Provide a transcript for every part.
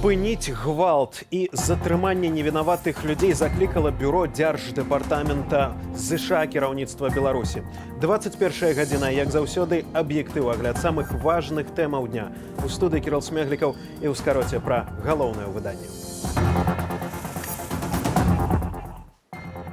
Спыніць гвалт і затрыманне невінаватых людзей заклікала бюро Дзярждэпартамента ЗША кіраўніцтва Беларусі. 21 гадзіна, як заўсёды, «Аб'ектыў», агляд самых важных тэмаў дня. У студыі Кірыл Смеглікаў, і ў скароце пра галоўнае ў выданні.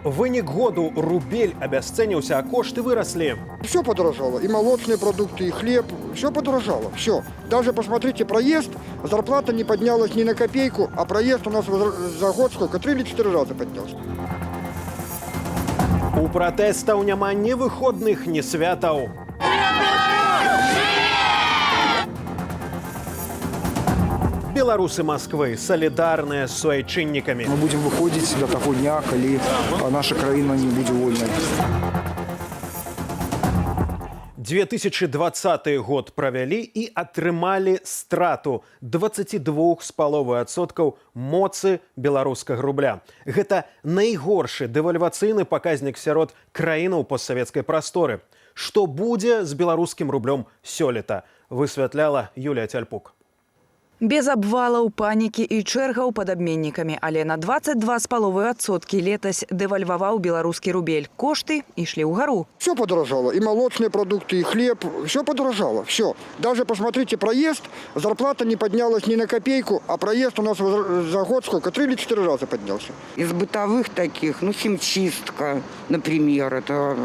Вынік году: рубель абясцэніўся, а кошты выраслі. Все подорожало. И молочные продукты, и хлеб. Все подорожало. Все. Даже посмотрите проезд. Зарплата не поднялась ни на копейку, а проезд у нас за год сколько? 3 или 4 раза поднялся. У пратэстаў няма ні выходных, ні святаў. Беларусы Масквы салідарныя з суайчыннікамі. Мы будзем выходзіць да таго дня, калі наша краіна не будзе вольнай. 2020 год правялі і атрымалі страту 22,5% моцы беларускага рубля. Гэта найгоршы дэвальвацыйны паказнік сярод краінаў постсавецкай прасторы. Што будзе з беларускім рублём сёлета, высвятляла Юлія Цяльпук. Без абвалаў, панікі і чэргаў пад абменнікамі, але на 22,5% летась дэвальваваў беларускі рубель. Кошты ішлі ўгару. Все подорожало. И молочные продукты, и хлеб. Все подорожало. Все. Даже посмотрите проезд. Зарплата не поднялась ни на копейку, а проезд у нас за год сколько? 3 или 4 раза поднялся. Из бытовых таких, ну, химчистка, например, это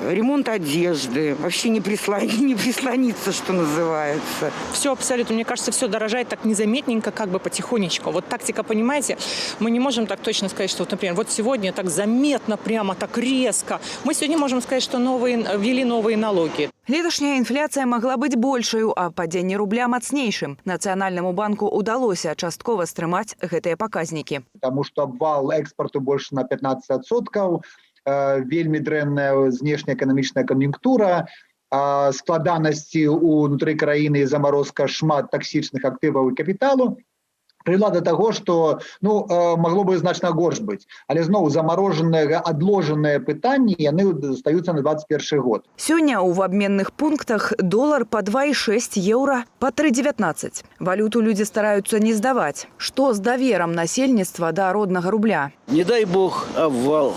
ремонт одежды. Вообще не прислониться, что называется. Все абсолютно, мне кажется, все дорожает так незаметненько, как бы потихонечку. Вот тактика, понимаете, мы не можем так точно сказать, что, вот, например, вот сегодня так заметно, прямо так резко. Мы сегодня можем сказать, что ввели новые налоги. Леташняя інфляцыя магла быць большаю, а падзенне рубля мацнейшым. Нацыянальнаму банку ўдалося часткова стрымаць гэтыя паказнікі. Потому что обвал экспорту больше на 15%, вельмі дрэнная знешняэканамічная кан'юнктура, складанасці ўнутры краіны і замарозка шмат таксічных актываў і капіталу прывяла до таго, что, ну, магло бы значна горш быць, але зноў замарожаныя, адложаныя пытанні, яны застаюцца на 21 год. Сёння ў абменных пунктах долар па 2,6, еўра па 3,19. Валюту людзі стараюцца не здаваць. Што з даверам насельніцтва да роднага рубля? Не дай бог обвал.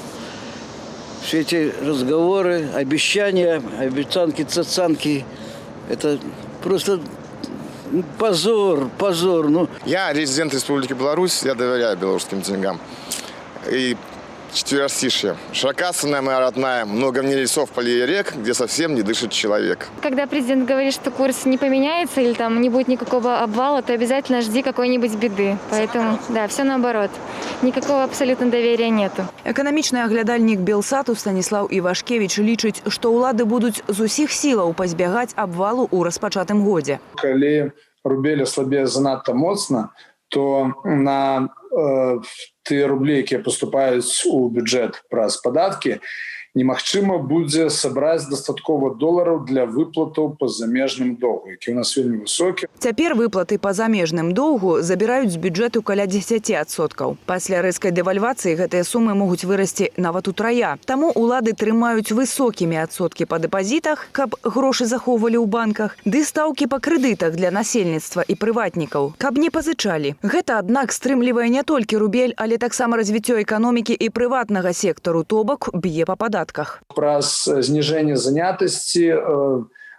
Все эти разговоры, обещания, обещанки, цацанки, это просто позор, позор. Ну, Я резидент Республики Беларусь, я доверяю белорусским деньгам. И четверостишье. Широка страна моя родная, много в ней лесов, полей и рек, где совсем не дышит человек. Когда президент говорит, что курс не поменяется или там не будет никакого обвала, то обязательно жди какой-нибудь беды. Поэтому, да, все наоборот. Никакого абсолютно доверия нету. Эканамічны аглядальнік Белсату Станіслаў Івашкевіч лічыць, што ўлады будуць з усіх сілаў пазбягаць абвалу ў распачатым годзе. Калі рубель аслабее занадта моцна, то на тыя рублі, якія паступаюць у бюджэт праз падаткі, немагчыма будзе сабраць дастаткова долараў для выплатаў па замежным доўгу, які у нас вельмі высокі. Цяпер выплаты па замежным доўгу забіраюць з бюджэту каля 10%. Пасля рэзкай дэвальвацыі гэтыя сумы могуць вырасці нават утрая. Таму улады трымаюць высокімі адсоткі па дэпазітах, каб грошы захоўвалі ў банках, ды стаўкі па крэдытах для насельніцтва і прыватнікаў, каб не пазычалі. Гэта, аднак, стрымлівае не толькі рубель, але таксама развіццё эканомікі і прыватнага сектару, то бок б'е па падатках. Праз зніжэнне занятасці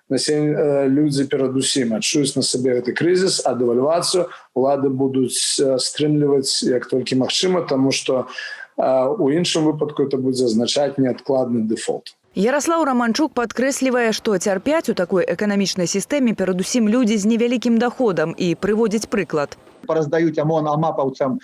людзі перадусім адчуюць на сабе гэты крызіс, а дэвальвацыю улады будуць стрымліваць як толькі магчыма, таму што у іншым выпадку это будзе азначаць неадкладны дэфолт. Яраслаў Раманчук падкрэслівае, што цярпяць у такой эканамічнай сістэме перадусім людзі з невялікім даходам, і прыводзіць прыклад. Параздаюць АМОН амапаўцам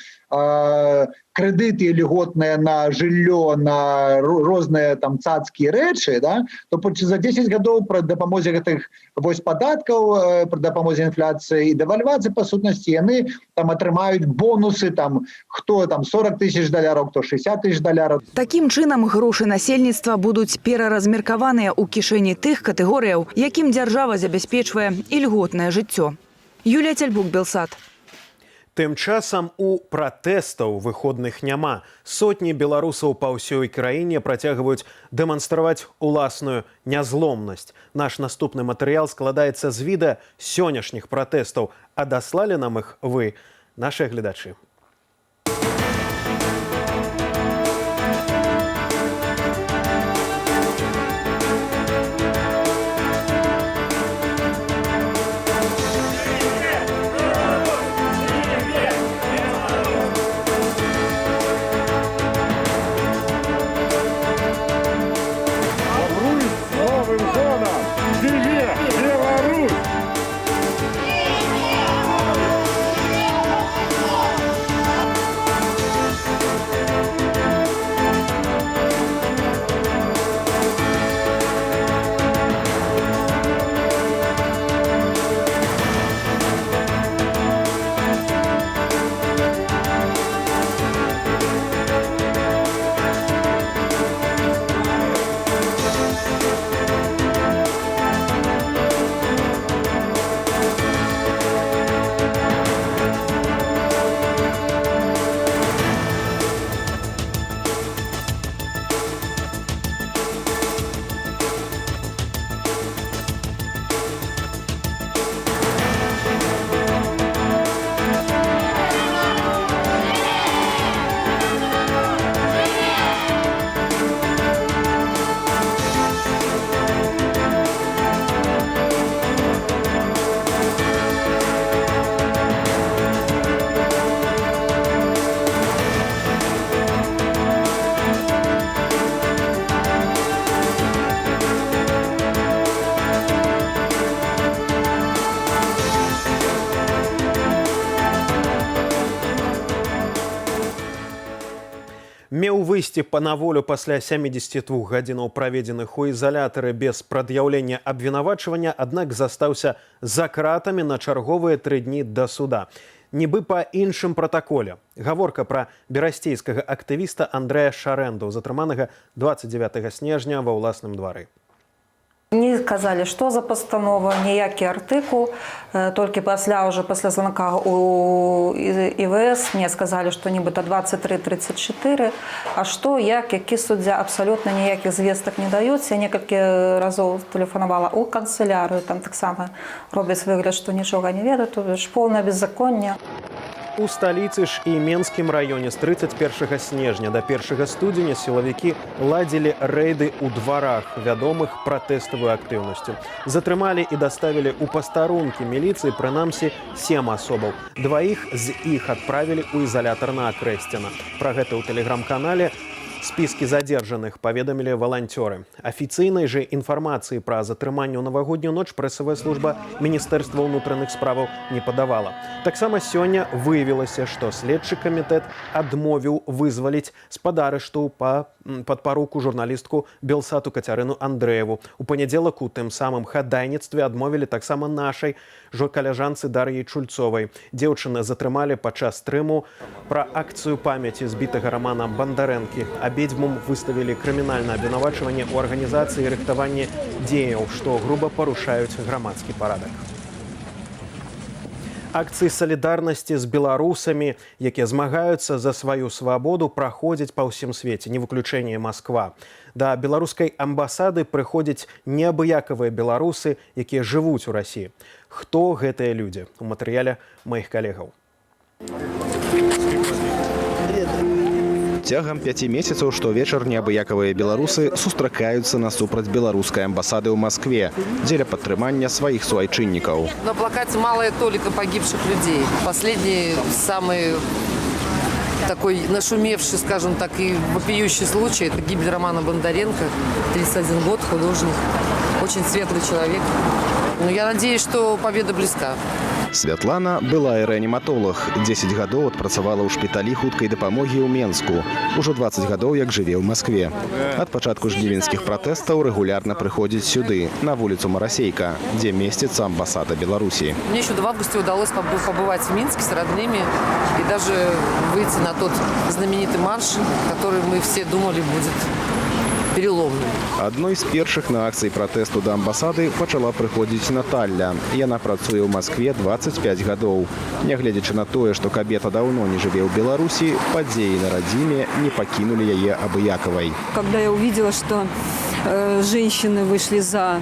крэдыты льготныя на жыллё, на розныя там цацкія рэчы, да, то за 10 гадоў пры дапамозе гэтых вось падаткаў, пры дапамозе інфляцыі і дэвальвацыі, па сутнасці, яны там атрымаюць бонусы, там хто там 40 тысяч даляраў, хто 60 тысяч даляраў. Такім чынам грошы насельніцтва будуць пераразмеркаваныя ў кішэні тых катэгорыяў, якім дзяржава забяспечвае ільготнае жыццё. Юлія Цяльбук, Белсат. Тым часам у пратэстаў выходных няма. Сотні беларусаў па ўсёй краіне працягваюць дэманстраваць уласную нязломнасць. Наш наступны матэрыял складаецца з відэа сённяшніх пратэстаў, а даслалі нам іх вы, нашыя гледачы. С Новым годом! Жыве Беларусь! Меў выйсці па на волю пасля 72 гадзінаў, праведзеных у ізалятары без прад'яўлення абвінавачвання, аднак застаўся за кратамі на чарговыя 3 дні да суда. Нібы па іншым пратаколе. Гаворка пра берасцейскага актывіста Андрэя Шарэнду, затрыманага 29 снежня ва ўласным двары. Не казалі, што за пастанова, ніякі артыкул. Толькі пасля, уже пасля званка у ІВС мне сказалі, што нібыта 2334. А што, як, які суддзя, абсалютна ніякіх звестак не даюць. Я некалькі разоў тэлефанавала ў канцылярыю, там таксама робяць выгляд, што нічога не ведаюць, то бишь поўнае беззаконне. У сталіцы ж і Менскім раёне з 31 снежня да 1 студзеня сілавікі ладзілі рэйды ў дварах, вядомых пратэставую актыўнасцю. Затрымалі і даставілі ў пастарункі міліцыі прынамсі сем асобаў. Дваіх з іх адправілі ў ізалятар на Акрэсціна. Пра гэта ў тэлеграм-канале «Списки задержанных» паведамілі валанцёры. Афіцыйнай жа інфармацыі пра затрыманне ў навагоднюю ноч прэсавая служба Міністэрства ўнутраных справаў не падавала. Таксама сёння выявілася, што следчы камітэт адмовіў вызваліць з-пад арышту пад паруку журналістку Белсату Кацярыну Андрэеву. У панядзелак у тым самым хадайніцтве адмовілі таксама нашай жо каляжанцы Дар'і Чульцовай. Дзеўчына затрымалі падчас стрыму пра акцыю памяці збітага Рамана Бандарэнкі. Абедзвюм выставілі крымінальнае абвінавачванне ў арганізацыі і рыхтаванні дзеяў, што груба парушаюць грамадскі парадак. Акцыі салідарнасці з беларусамі, якія змагаюцца за сваю свабоду, праходзяць па ўсім свеце, не выключэнне Масква. Да беларускай амбасады прыходзяць неабыякавыя беларусы, якія жывуць у Расіі. Хто гэтыя людзі? У матэрыяле маіх калегаў. Цягам 5 месяцаў штовечар неабыякавыя беларусы сустракаюцца насупраць беларускай амбасады ў Маскве дзеля падтрымання сваіх суайчыннікаў. На плакате малая толика погибших людей. Последний, самый такой нашумевший, скажем так, и вопиющий случай – это гибель Романа Бондаренко, 31 год, художник, очень светлый человек. Но я надеюсь, что победа близка. Святлана — былая рэаніматолаг. 10 гадоў адпрацавала ў шпіталі хуткай дапамогі ў Менску. Ужо 20 гадоў як жыве ў Маскве. Ад пачатку жнівеньскіх пратэстаў рэгулярна прыходзіць сюды, на вуліцу Марасейка, дзе месціцца амбасада Беларусі. Мне еще в августе удалось побывать в Минске с родными и даже выйти на тот знаменитый марш, который мы все думали будет переломным. Адной з першых на акцыі пратэсту да амбасады пачала прыходзіць Наталля. Яна працуе ў Маскве 25 гадоў. Нягледзячы на тое, што кабета даўно не жыве ў Беларусі, падзеі на радзіме не пакінулі яе абыякавай. Когда я увидела, что женщины вышли за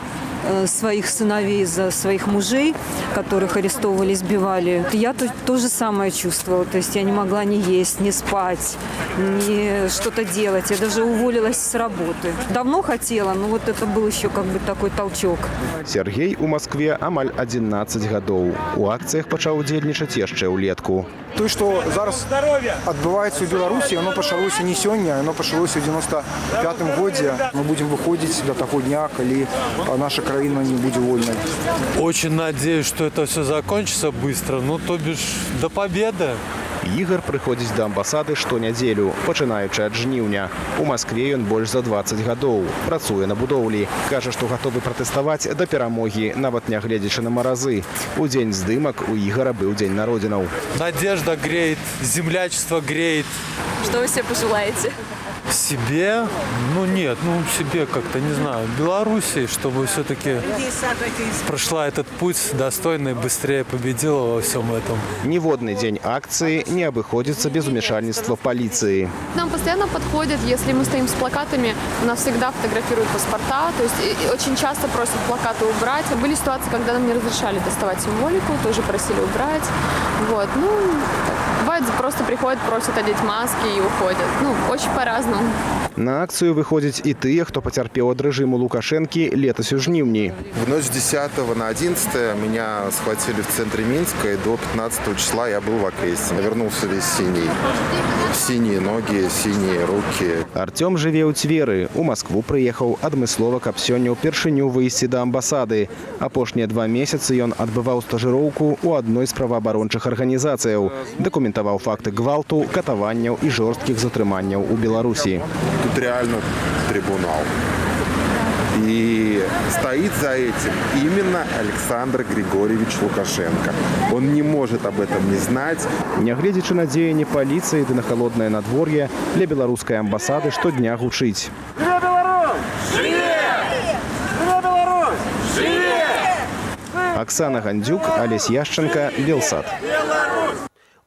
своих сыновей, за своих мужей, которых арестовывали, избивали, я то же самое чувствовала. То есть я не могла ни есть, ни спать, ни что-то делать. Я даже уволилась с работы. Давно хотела, но вот это был еще как бы такой толчок. Сяргей у Маскве амаль 11 гадоў. У акцыях пачаў удзельнічаць яшчэ ўлетку. Тое, што зараз адбываецца ў Беларусі, яно пачалося не сёння, яно пачалося ў 95 годзе. Мы будзем выходзіць да таго дня, калі наша краіна не будзе вольнай. Очень надеюсь, что это все закончится быстро. Ну, то бишь, до победы. Ігар прыходзіць да амбасады штонядзелю, пачынаючы ад жніўня. У Маскве ён больш за 20 гадоў. Працуе на будоўлі. Кажа, што гатовы пратэставаць да перамогі, нават нягледзячы на маразы. У дзень здымак у Ігара быў дзень народзінаў. Надежда греет, землячество греет. Что вы себе пожелаете? Себе? Ну нет, ну себе как-то, не знаю. Белоруссии, чтобы все-таки прошла этот путь достойно и быстрее победила во всем этом. Ніводны дзень акцыі не абыходзіцца без умяшальніцтва паліцыі. К нам постоянно подходят, если мы стоим с плакатами, у нас всегда фотографируют паспорта, то есть и очень часто просят плакаты убрать. Были ситуации, когда нам не разрешали доставать символику, тоже просили убрать. Вот, ну, так, бывает, просто приходят, просят одеть маски и уходят. Ну, очень по-разному. На акцыю выходзяць і тыя, хто пацярпеў ад рэжыму Лукашэнкі летась у жніўні. В ночь с 10 на 11 меня схватили в центре Минска, и до 15 числа я был в Акресте. Я вернулся весь синий. Синие ноги, синие руки. Арцём жыве ў Цверы. У Маскву прыехаў адмыслова, каб сёння ўпершыню выйсці да амбасады. Апошнія 2 месяцы ён адбываў стажыроўку ў адной з праваабарончых арганізацыяў. Дакументаваў факты гвалту, катаванняў і жорсткіх затрыманняў у Беларусі. Тут реально трибунал. И стоит за этим именно Александр Григорьевич Лукашенко. Он не может об этом не знать. Нягледзячы на дзеянні паліцыі ды на халоднае надвор'е, ля беларускай амбасады штодня гучыць. Жыве Беларусь! Жыве! Жыве Беларусь! Жыве! Аксана Гандзюк, Алесь Яшчанка, Белсат.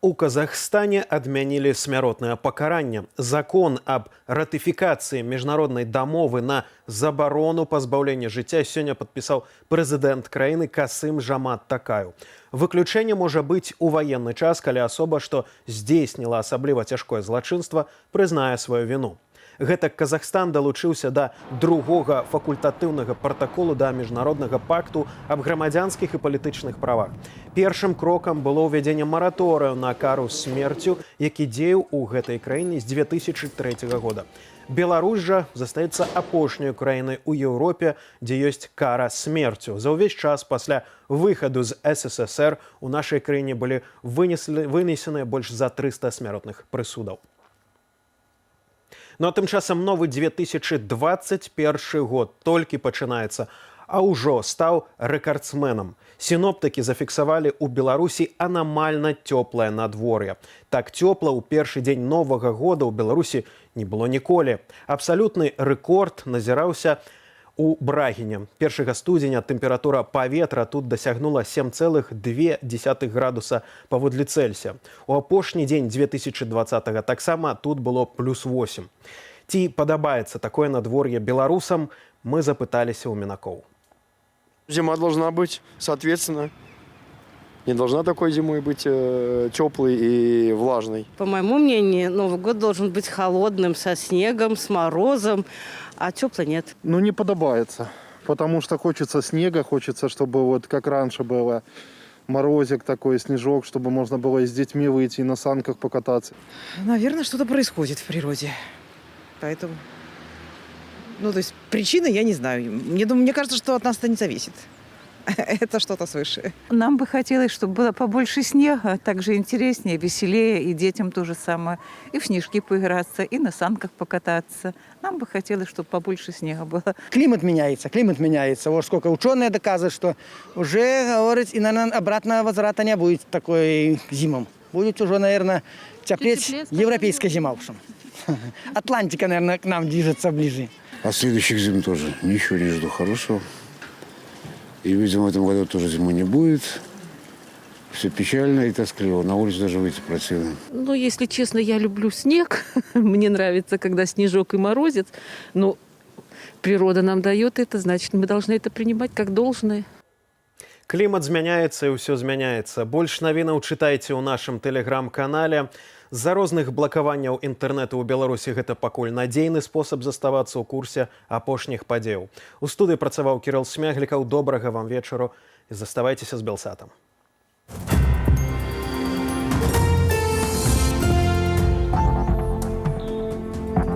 У Казахстане адмянілі смяротнае пакаранне. Закон аб ратыфікацыі міжнароднай дамовы на забарону пазбаўлення жыцця сёння падпісаў прэзідэнт краіны Касым Жамат Такаеў. Выключэнне можа быць у ваенны час, калі асоба, што здзейсніла асабліва цяжкое злачынства, прызнае сваю віну. Гэтак Казахстан далучыўся да другога факультатыўнага пратаколу да міжнароднага пакту аб грамадзянскіх і палітычных правах. Першым крокам было ўвядзенне мараторыю на кару смерцю, які дзеяў у гэтай краіне з 2003 года. Беларусь жа застаецца апошняй краінай у Еўропе, дзе ёсць кара смерцю. За ўвесь час пасля выхаду з СССР у нашай краіне былі вынесеныя больш за 300 смяротных прысудаў. Ну а тым часам новы 2021 год толькі пачынаецца, а ўжо стаў рэкардсменам. Сіноптыкі зафіксавалі ў Беларусі анамальна цёплае надвор'е. Так цёпла ў першы дзень новага года ў Беларусі не было ніколі. Абсалютны рэкорд назіраўся у Брагіне. 1 студзеня тэмпература паветра тут дасягнула 7,2 градуса паводле Цельсія. У апошні дзень 2020 таксама тут было плюс 8. Ці падабаецца такое надвор'е беларусам, мы запыталіся ў мінакоў. Зима должна быть, соответственно. Не должна такой зимой быть теплой и влажной. По моему мнению, Новый год должен быть холодным, со снегом, с морозом, а тепло нет. Ну, не падабаецца, потому что хочется снега, хочется, чтобы вот как раньше было, морозик такой, снежок, чтобы можно было и с детьми выйти, и на санках покататься. Наверное, что-то происходит в природе. Поэтому... Ну, то есть причины я не знаю. Мне кажется, что от нас это не зависит. Это что-то свыше. Нам бы хотелось, чтобы было побольше снега, так же интереснее, веселее, и детям то же самое. И в снежки поиграться, и на санках покататься. Нам бы хотелось, чтобы побольше снега было. Климат меняется, климат меняется. Вот сколько ученые доказывают, что уже, говорит, и, наверное, обратно возврата не будет такой зимом. Будет уже, наверное, теплеть, европейская зима, в общем. Атлантика, наверное, к нам движется ближе. От следующих зим тоже ничего не жду хорошего. И, видимо, в этом году тоже зимы не будет. Все печально и тоскливо. На улицу даже выйти противно. Ну, если честно, я люблю снег. Мне нравится, когда снежок и морозец. Но природа нам дает это, значит, мы должны это принимать как должное. Клімат змяняецца, і ўсё змяняецца. Больш навінаў чытайце ў нашым тэлеграм-канале. З-за розных блакаванняў інтэрнэту ў Беларусі гэта пакуль надзейны спосаб заставацца ў курсе апошніх падзеяў. У студыі працаваў Кірыл Смяглікаў. Добрага вам вечару і заставайцеся з Белсатам.